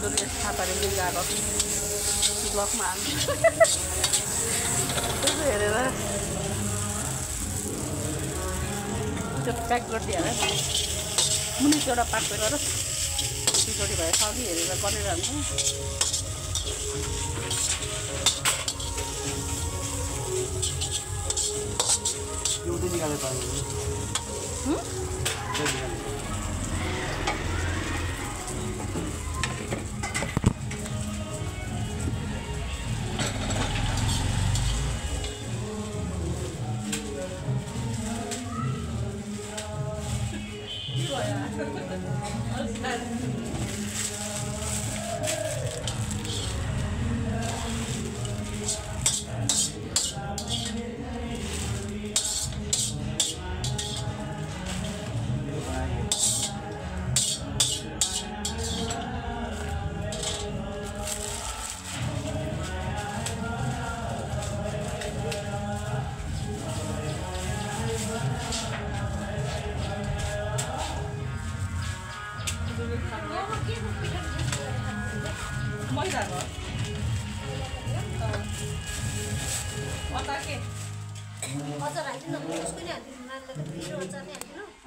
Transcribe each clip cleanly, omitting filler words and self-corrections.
दुर्गेश थापाले लिएर ब्लगमा हाल्नु त्यसो हेरेर त्यो प्याक गरिदिएर मुनिको एउटा पाक गरेर खिचडी भए सबै हेरेर गरेर हाल्नु एउटै निकाले पानी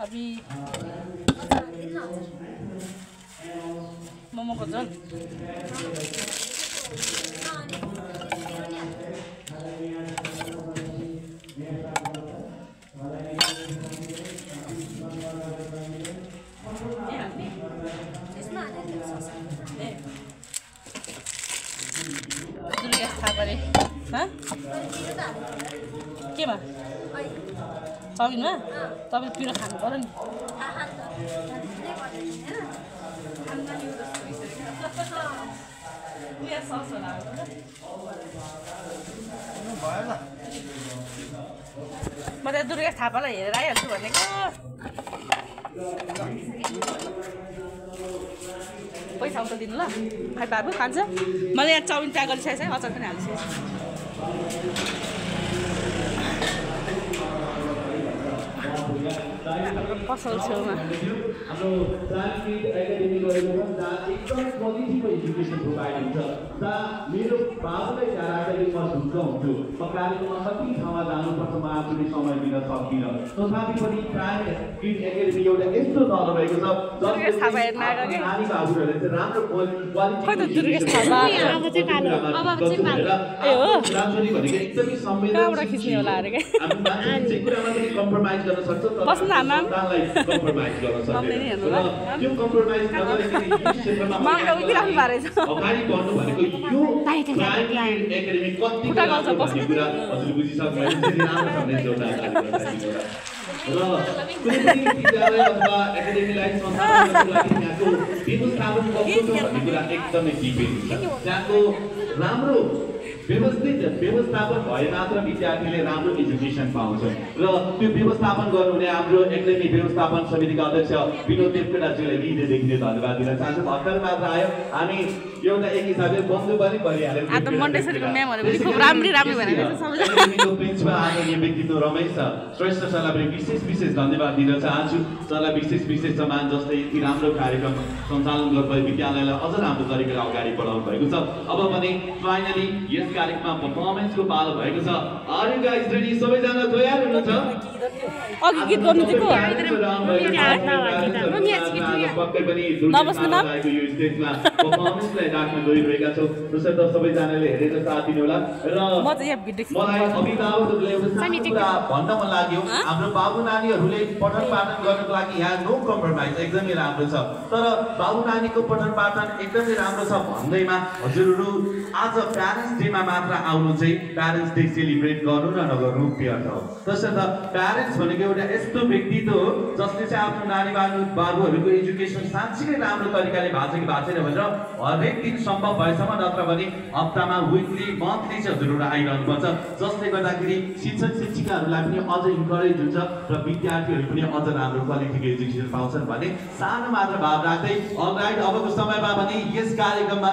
अभी मोमोको झोल दुर्गेश थापाले केमा चाउमिनमा तपाईँ पिरो खानु पर्यो नि म त दुर्गेश थापालाई हेरेर आइहाल्छु भनेको पैसा आउँछ दिनु ल खै बाबु खान्छ मैले यहाँ चाउमिन प्याक गरिसकेको छ अचार पनि हालिसकेको पसल छेउमा हाम्रो साइन्टिफिक एकाडेमी गरेको छ जहाँ एकदम क्वालिटीको एजुकेसन प्रोभाइड हुन्छ जहाँ मेरो बाबुलाई जाँदाखेरि म ढुक्क हुन्छु म कार्यक्रममा कति ठाउँमा जानुपर्छ म आफूले समय दिन सक्दिनँ तथापि पनि साइन्टिफिक एकाडेमी एउटा यस्तो तल रहेको छ जसले नानी बाबुहरूले चाहिँ राम्रो क्वालिटी राजनीति भनेको एकदमै संवेदनशील होला अरे के जे कुरामा पनि कम्प्रोमाइज गर्न सक्छ बस्नु आमा कम्प्रोमाइज गर्न सक्दैन त्यो कम्प्रोमाइज नगरिकन यो क्षेत्रमा अगाडि बढ्नु भनेको यो एकाडेमिक कति भन्ने कुरा हजुर बुझिसक्नुहुन्छ राम्रो छ भने जोड्न र कुनै पनि विद्यालय अथवा एकाडेमीलाई सञ्चालन गर्नको लागि यहाँको व्यवस्थापन कस्तो छ भन्ने कुरा एकदमै डिपेन्ड हुन्छ त्यहाँको राम्रो व्यवस्थित व्यवस्थापन भए मात्र विद्यार्थीले राम्रो एजुकेसन पाउँछ र त्यो व्यवस्थापन गर्नुहुने हाम्रो एकाडेमी व्यवस्थापन समितिका अध्यक्ष विनोद देवकोटाज्यूलाई हृदयदेखि धन्यवाद दिन चाहन्छु भर्खर मात्र आयो हामी एउटा एक हिसाबले बन्धु पनि भइहाल्यौँ एकाडेमीको प्रिन्सिपल आदरणीय व्यक्तित्व रमेश श्रेष्ठ सरलाई पनि विशेष धन्यवाद दिन चाहन्छु सरलाई विशेष सम्मान जस्तै यति राम्रो कार्यक्रम सञ्चालन गर्नुभयो विद्यालयलाई अझ राम्रो तरिकाले अगाडि बढाउनु भएको छ अब पनि फाइनली यस कार्यक्रममा परफर्मेन्सको पालो भएको छ आर यु गाइस रेडी सबैजना तयार हुनुहुन्छ अघि गीत गर्नु दिएको पक्कै पनि यो स्टेजमा परफर्मेन्सलाई राख्न गइरहेका छौँ त्यसर्थ सबैजनाले हेरेर साथ दिनु होला र मलाई अभिभावकहरूले एउटा कुरा भन्न मन लाग्यो हाम्रो बाबु नानीहरूले पठन पाठन गर्नको लागि यहाँ नो कम्प्रोमाइज एकदमै राम्रो छ तर बाबु नानीको पठन पाठन एकदमै राम्रो छ भन्दैमा हजुरहरू आज प्यारेन्ट्स डेमा मात्र आउनु चाहिँ प्यारेन्ट्स डे सेलिब्रेट गर्नु र नगर्नु व्यर्थ हो त्यसर्थ प्यारेन्ट्स भनेको एउटा यस्तो व्यक्तित्व हो जसले चाहिँ आफ्नो नानी बाबुहरूको एजुकेसन साँच्चै राम्रो तरिकाले भएको छ कि भएको छैन भनेर हरेक दिन सम्भव भएसम्म नत्र भने हप्तामा विकली मन्थली चाहिँ हजुरहरू आइरहनुपर्छ जसले गर्दाखेरि शिक्षक शिक्षिकाहरूलाई पनि अझ इन्करेज हुन्छ र विद्यार्थीहरू पनि अझ राम्रो क्वालिटीको एजुकेसन पाउँछन् भने सानो मात्र भाव राख्दै अलराइट अबको समयमा भने यस कार्यक्रममा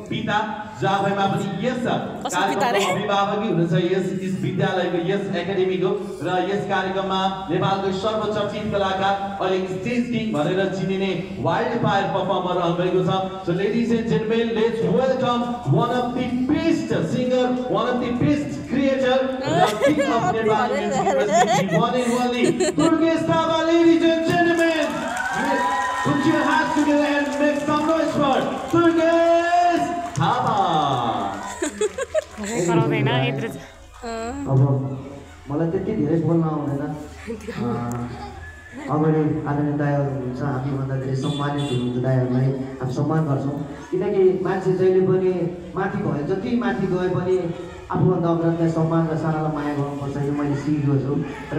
पिता जहाँ पनि यस कार्यक्रमको अभिभावकै हुनुहुन्छ यस विद्यालयको यस एकाडेमीको र यस कार्यक्रममा नेपालको सर्वचर्चित कलाकार अहिले स्टेज किङ भनेर चिनिने वाइल्ड फायर परफर्मर आउनुभएको छ so ladies and gentlemen let's welcome one of the best singer one of the best creator king of Nepal music one and only Durgesh Thapa ladies and gentlemen put your hands together and make some noise for Durgesh Thapa कराउँदैन यत्रो अब मलाई त्यति धेरै बोल्न आउँदैन अगाडि आदरणीय दाइहरू हुनुहुन्छ हामीभन्दा धेरै सम्मानित हुनुहुन्छ दाइहरूलाई हामी सम्मान गर्छौँ किनकि मान्छे जहिले पनि माथि भए जति माथि गए पनि आफूभन्दा अग्रजलाई सम्मान र सारालाई माया गर्नुपर्छ यो मैले सिकेको छु र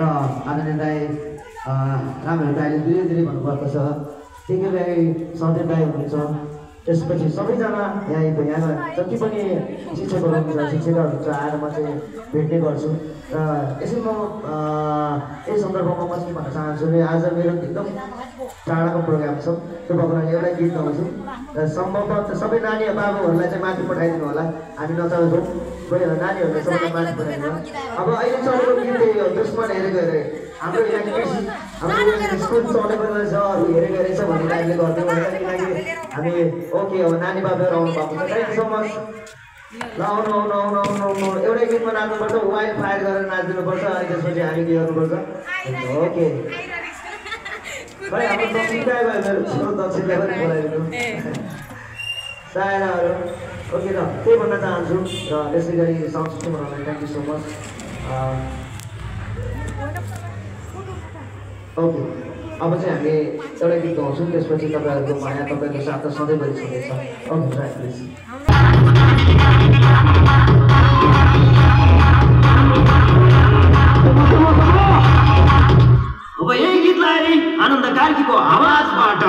आदरणीय दाइ राम्रो दाइले धेरै धेरै भन्नुभएको छ टेके दाइ सधैँ दाइ हुनुहुन्छ त्यसपछि सबैजना यहाँ जति पनि शिक्षकहरू हुनुहुन्छ शिक्षकहरू हुन्छ आएर म चाहिँ भेट्ने गर्छु र यसै म यस सन्दर्भमा म के भन्न चाहन्छु भने आज मेरो एकदम टाढाको प्रोग्राम छ त्यो भएको एउटा गीत गाउँछु र सम्भवतः सबै नानी बाबुहरूलाई चाहिँ माथि पठाइदिनु होला हामी नचाउँछौँ नानीहरूलाई सबैलाई माथि पठाइदिनु अब अहिले चलेको गीत त्यही हो दुश्मन हेरेको हेरे हाम्रो हाम्रो स्कुल चलेको रहेछ अरू हेरेको रहेछ भन्ने टाइपले गरिदिउँ भनेर किनकि हामी ओके हो नानी बाबुहरू आउनु भएको छ थ्याङ्क यू सो मच ल आउनु एउटै गीतमा नाच्नुपर्छ वाइल्ड फायर गरेर नाचिदिनुपर्छ अनि त्यसपछि हामी के गर्नुपर्छ ओके खै हाम्रो दक्षिण गाई भयो मेरो दक्षिणलाई पनि बोलाइदिनु सायराहरू ओके र त्यही भन्न चाहन्छु र त्यसै गरी साउन्ड सिस्टम बनाउनलाई thank you so much okay अब चाहिँ हामी एउटा गीत गाउँछौँ त्यसपछि तपाईँहरूको माया तपाईँको साथ त सधैँभरि छँदैछ ओके राइट प्लिज अब यही गीतलाई आनन्द कार्कीको आवाजबाट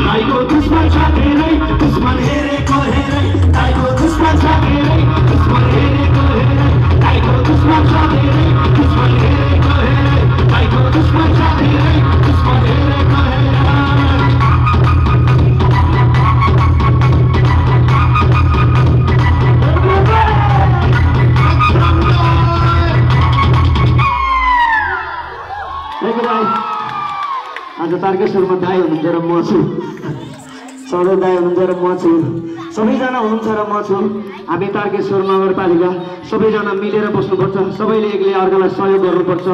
ताईको दुश्मन छ धेरै दुश्मन हेरेको हेरै ताईको दुश्मन छ धेरै दुश्मन हेरेको हेरै ताईको दुश्मन छ धेरै दुश्मन हेरेको हेरै ताईको दुश्मन छ धेरै दुश्मन हेरेको आज तारकेश्वरमा दाइ हुनुहुन्छ र म छु सधैँ दाइ हुनुहुन्छ र म छु सबैजना हुनुहुन्छ र म छु हामी तारकेश्वर नगरपालिका सबैजना मिलेर बस्नुपर्छ सबैले एकले अर्कालाई सहयोग गर्नुपर्छ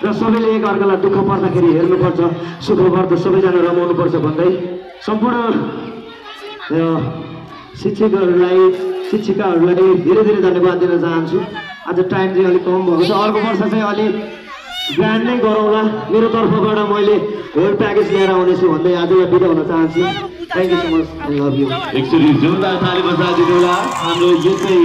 र सबैले एक अर्कालाई दुःख पर्दाखेरि हेर्नुपर्छ सुख पर्दा सबैजना रमाउनुपर्छ भन्दै सम्पूर्ण शिक्षिकाहरूलाई धेरै धेरै धन्यवाद दिन चाहन्छु आज टाइम चाहिँ अलिक कम भएको छ अर्को वर्ष चाहिँ अलिक ग्रान्ड नै गरौँला मेरो तर्फबाट मैले होल प्याकेज लिएर आउनेछु भन्दै आजलाई बिदा हुन चाहन्छु thank you so much I love you एकचोटि जोरदार ताली बजाइदिनु होला हाम्रो यसै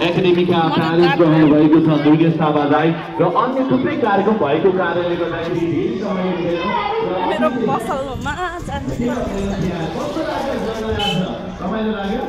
एकाडेमीका प्यारेन्ट्स रहनु भएको छ दुर्गेश थापा दाइ र अन्य थुप्रै कार्यक्रम भएको कारणले गर्दाखेरि धेरै समय मेरो पसलमा तपाईँले लाग्यो